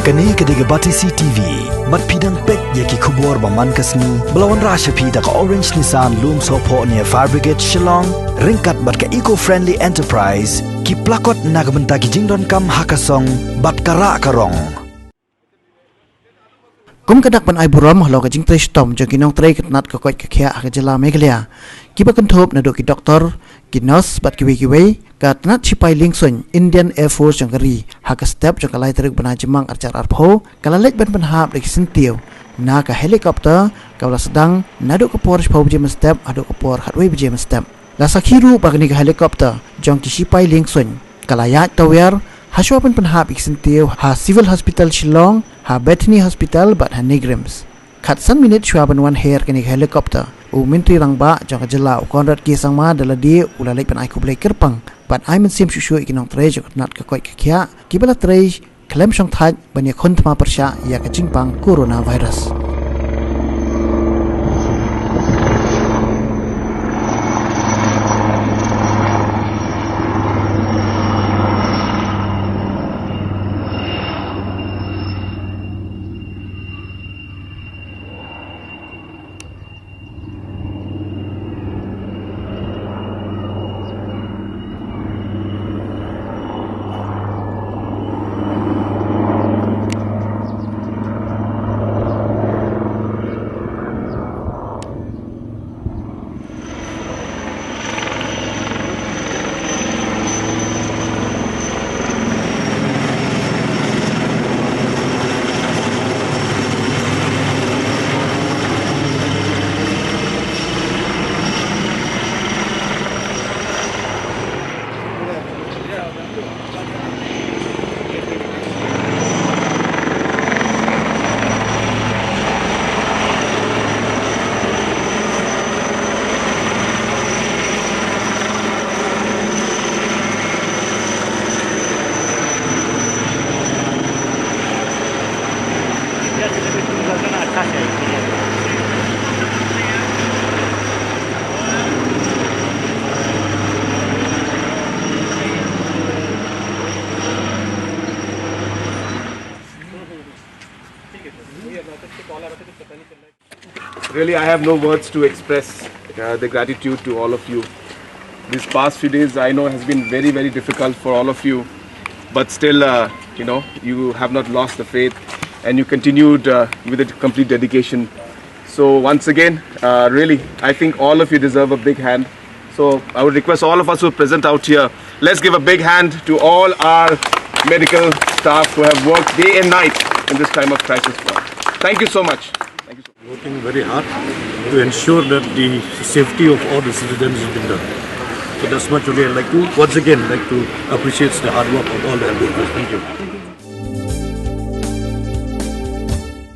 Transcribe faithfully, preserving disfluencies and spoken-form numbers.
Kane ka dei ka Batesi T V. Bad phi dang peit ïa ki khubor ba man ka sngi ba la wanrah sha phi da ka Orange Nissan Lumsohphoh near Fire Brigade Shillong, ryngkat bad ka Eco Friendly Enterprise, ki plakot na ka bynta ki jingdonkam ha ka song bad ka rah ka rong. Kum ka dak ban ai burom halor ka jingtrei shitom jong ki nongtrei ka tnat ka koit ka khiah ha ka jylla Meghalaya, kiba kynthup naduh ki doktor, ki nurse bad kiwei kiwei, ka tnat shipai liengsuiñ Indian Air Force jong ka ri, ha ka step jong ka lai tarik bnai Jymmang arhajar arphew, ka la leit ban pynhap da ki syntiew na ka helicopter kaba la sdang naduh ka por shiphew baje mynstep haduh ka por khatwei baje mynstep. La sakhi ruh ba kane ka helicopter jong ki shipai liengsuiñ ka la ïaid tawiar hashwa ban pynhap ïa ki syntiew ha Civil Hospital Shillong, ha Bethany Hospital bad ha NEIGRIHMS. Khatsan minit shwa ban wan her kane ka helicopter, u Myntri Rangbah jong ka jylla, u Conrad K Sangma, da lade u la leit ban ai khublei kyrpang bad ai mynsiem shuh shuh ïa ki nongtrei jong ka tnat ka koit ka khiah, kiba la trei khlem shongthait ban ïakhun thma pyrshah ïa ka jingpang coronavirus. Really, I have no words to express uh, the gratitude to all of you. These past few days, I know, has been very, very difficult for all of you, but still, uh, you know, you have not lost the faith, and you continued uh, with a complete dedication. So once again, uh, really, I think all of you deserve a big hand. So I would request all of us who are present out here, let's give a big hand to all our medical staff who have worked day and night in this time of crisis for us. Thank you so much. Thank you so much. Working very hard to ensure that the safety of all the citizens has been done. So that's much only I'd like to, once again, like to appreciate the hard work of all the health workers. Thank you.